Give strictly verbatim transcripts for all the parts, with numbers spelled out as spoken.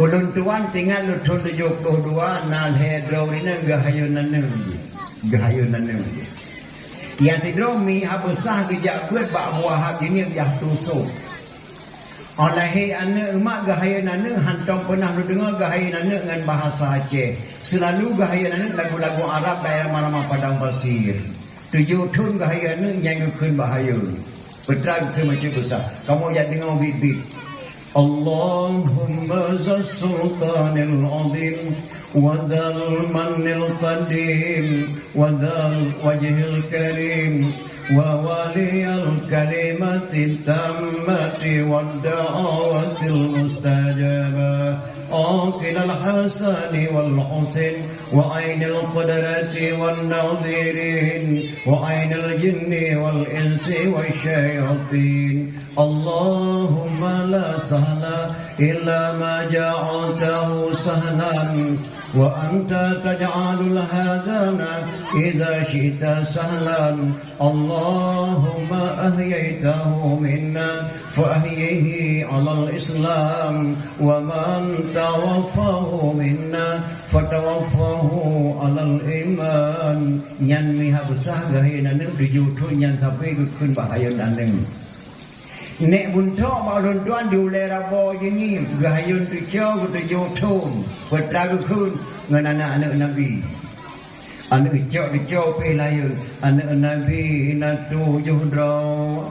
Ulôn tuan teuingat lôn thôn tujoh ploh dua na lhèe droe rineueng geuhayôn aneuk jih. Geuhayôn aneuk jih. Nyang sidroe meuhah beusah geujak beuet bak Abu Wahab Jeunieb yah tusoe. Óh lahé aneuk umat geuhayôn aneuk hántom peunah lôn deungoe geuhayôn aneuk ngon bahasa Aceh. Seulalu geuhayôn aneuk lagu-lagu Arab daerah Marama Padang Pasir. Tujoh thôn geuhayôn aneuk nyan geukheun bak hayôn. Peutra geukheun macam beusah. Kamoe jak deungoe bit-bit. اللهم ذا السلطان العظيم وذا المن القديم وذا الوجه الكريم وولي الكلمة التامة والدعوة المستجابة عاقل الحسن والحسين وعين القدرة والناظرين وعين الجن والإنس والشياطين. اللهم لا سهل إلا ما جعلته سهلا وأنت تجعل الحزن إذا شئت سهلا. اللهم أحييته منا فأحيه على الإسلام ومن توفاه منا فتوفاه على الإيمان. Nyan meuhah beusah geuhayôn aneuk tujoh thôn nyan sabe geukheun bak hayôn aneuk. Nèk Buntok bak ulôn tuan di Ulèe Rabo Jeunieb geuhayôn tujoh keu tujoh thôn. Peutra geukheun ngon aneuk-aneuk Nabi. Aneuk cok-cok pih lahé, aneuk Nabi na tujoh droe.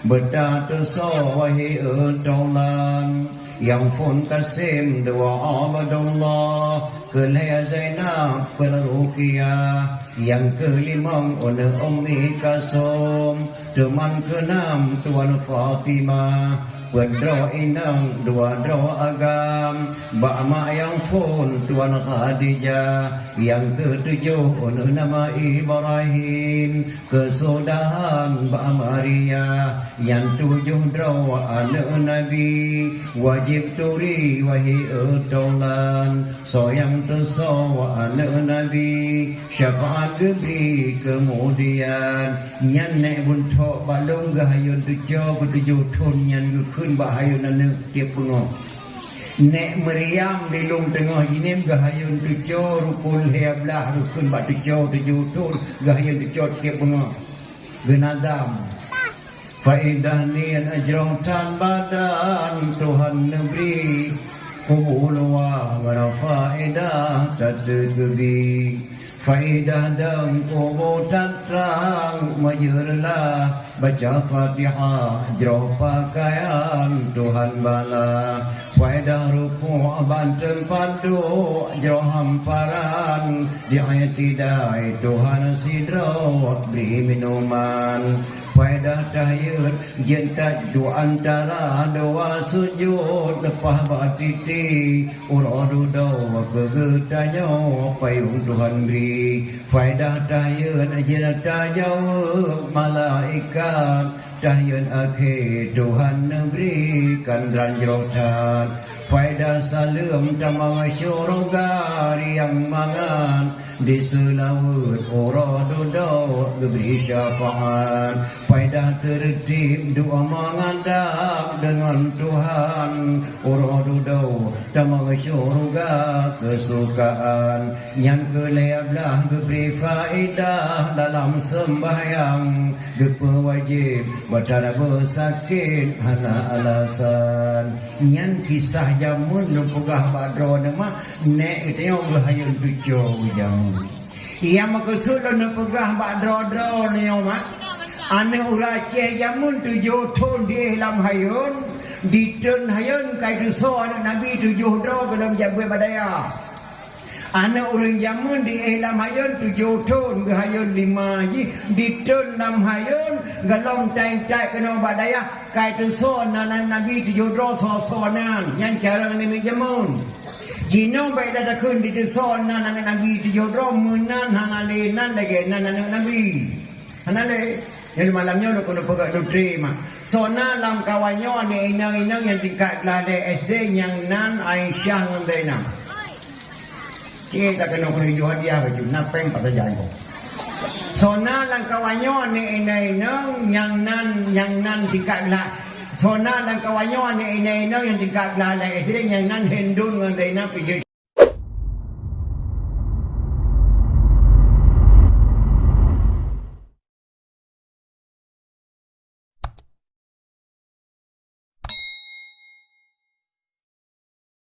Beutatusoe wahé e tolan, nyang phôn Kasim dua Abdullah, keu lhèe Zainab keu Ruqayyah, nyang keu limong aneuk Ummi Kalsum, teuma keu nam tuan Fatimah. Peuet droe inong dua droe agam, bak mak nyang phôn tuan Khadijah, nyang keu tujoh aneuk nama Ibrahim, keusudahan bak Maria, nyang tujoh droe aneuk Nabi, wajéb turi wahé e tolan, soe nyang tusoe aneuk Nabi, syafaat geubri keumudian. Nyan Nèk Buntok bak lôn geuhayôn tujoh keu tujoh thôn nyan geukheun bak hayôn aneuk tiep beungoh. Nèk Meuriam di Lôn Teungoh Jeunieb geuhayôn tujoh rukon lhèe blah geukheun bak tujoh tujoh thôn geuhayôn tujoh tiep beungoh. Geunadam. Faedah niet jroh tan badan Tuhan neubri, kubu luwah bara faedah tateukeubie. Faedah dong kubu tan trang meujeureullah, baca Fatihah jroh pakaian Tuhan bala. Faedah rukuk ban teumpat duek jroh hamparan, di i'tidai Tuhan sidroe bri minuman. Faedah tahiyat jeuet that duek antara dua sujud, leupah bak titi uroe dudoe keu geutanyoe payong Tuhan bri. Faedah tahiyat jeuet tajaweueb malaikat, tahiyat akhé Tuhan neubri kandran jroh that. Faedah saleuem tamong syeuruga riang mangat, di seulaweuet uroe dudoe geubri syafaat. Faedah teureutib duek mangat dab deungon Tuhan, uroe dudoe tamong syeuruga keusukaan. Nyan keu lhèe blah geubri faedah dalam seumbahyang, geupeuwajéb batara beusakét hana alasan. Nyan kisah jameun lôn peugah bak droeneuh mak, nèk geutanyoe geuhayôn tujoh jameun. Nyang meukeusut lôn peugah bak droe-droe nyoe mak, aneuk ureueng Aceh jameun tujoh thon di éh lam hayôn, di treun hayôn kai tusoe aneuk Nabi tujoh droe gohlom jak beuet bak dayah. Aneuk ureueng jameun di éh lam hayôn tujoh thon geuhayôn lima jih, di treun lam hayôn gohlom tai-tai keunoe bak dayah, kai tusoe nan aneuk Nabi tujoh droe soe-soe nan. Nyan cara aneuk miet jameun. Jinoe bèk dah takheun di tusoe nan aneuk Nabi tujoh droe, meunan hana lé nan lagèe nan aneuk Nabi. Hana lé. Nyan malam nyoe lôn keuneuk peugah lôn treuma. Soe na lam kawan nyoe aneuk inong-inong nyang tingkat kelas lhèe S D nyang nan Aisyah ngon Zainab? Cit takeuneuk keuneuk ijok hadiah baju, na péng pat sajan kok. Soe na lam kawan nyoe aneuk inong-inong nyang nan, nyang nan tingkat kelas Sona lam kawan nyoe aneuk inong-inong nyang tingkat blah lhèe S D nyang nan Hindun ngon Zainab ijeuet